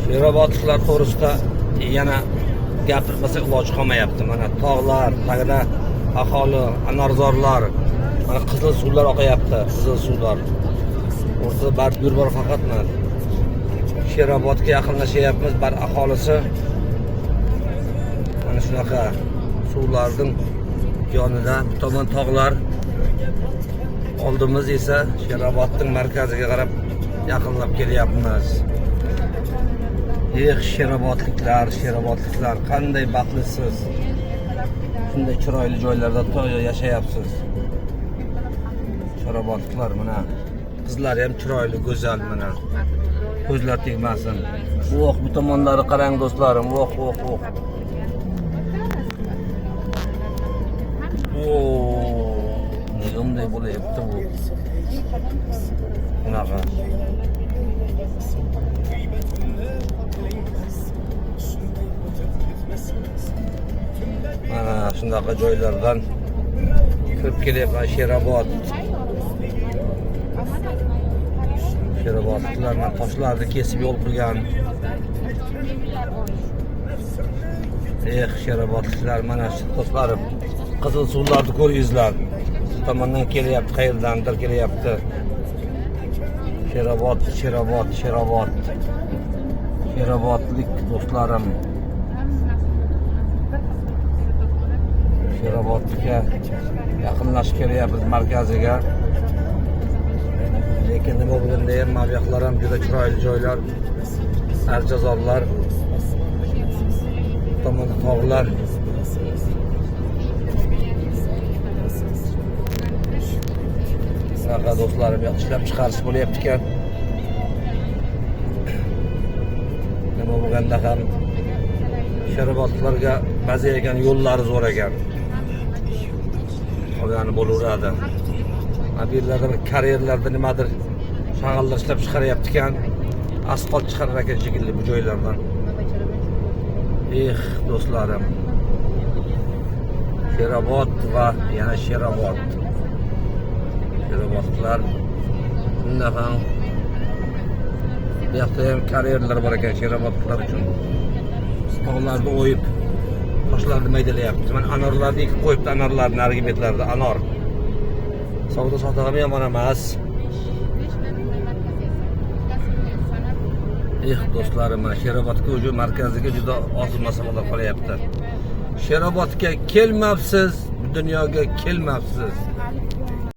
Sherobodliklar to'g'risida yana gapirmasak iloji qolmayapti. Mana tog'lar, tagida aholi, anorzorlar, mana qizil suvlar oqayapti, qizil suvlar. O'rtada bargul bor faqat mana. Sherobodga yaqinlashyapmiz, bar aholisi mana shunaqa suvlarning yonida, bu tomon tog'lar, oldimiz esa Sherobodning markaziga qarab yaqinlab kelyapmiz. Eh, Sherobodliklar, Sherobodliklar, qanday baxtlisiz. Shunday chiroyli joylarda yashayapsiz. Sherobodliklar mana qizlari ham chiroyli, go'zal mana. Ko'zlar tegmasin. Oh, bu tomonlari qarang do'stlarim. Oh, oh, oh. Oh, nega bunday bo'lyapti bu? Bunaqa. Mana shunaqa joylardan kirib kelyapman Sherobod. Sherobodliklar mana toshlarni kesib yo'l qilgan. Eh, Sherobodliklar, mana shu do'stlarim, qizil suvlarni ko'ringizlar. Bu tomondan kelyapti, qayerdandir kelyapti. Sherobod, Sherobod, Sherobod. Sherobodlik do'stlarim. Sherobodga yaqinlashib kelyapmiz markaziga. Lekin nima bo'lganda ham mana bu yoqlar ham juda chiroyli joylar. Archazorlar, bu tomonda tog'lar. Shunaqa do'stlarim, yoq ishlab chiqarish bo'lyapti ekan. Nima bo'lganda ham Sherobodliklarga ba'zi ekan yo'llari zo'r ekan. Qolgani bo'laveradi. Mana bu yerlarda bir karyerlarda nimadir shag'allar ishlab chiqaryapti ekan. Asfalt chiqarar ekan shekilli bu joylardan. Eh, do'stlarim. Sherobod va yana Sherobod. Sherobodlar shunda ham bu yoqda ham karyerlar bor ekan Sherobodlar uchun. Tog'larni o'yib, toshlarni maydalayapti. Mana anorlarni ekib qo'yibdi, anorlarni narigi betlarida anor. Savdo sotig'i ham yomon emas. Eh, do'stlarim, mana Sherobodga уже markaziga juda oz masofalar qolyapti. Sherobodga kelmabsiz, bu dunyoga kelmabsiz.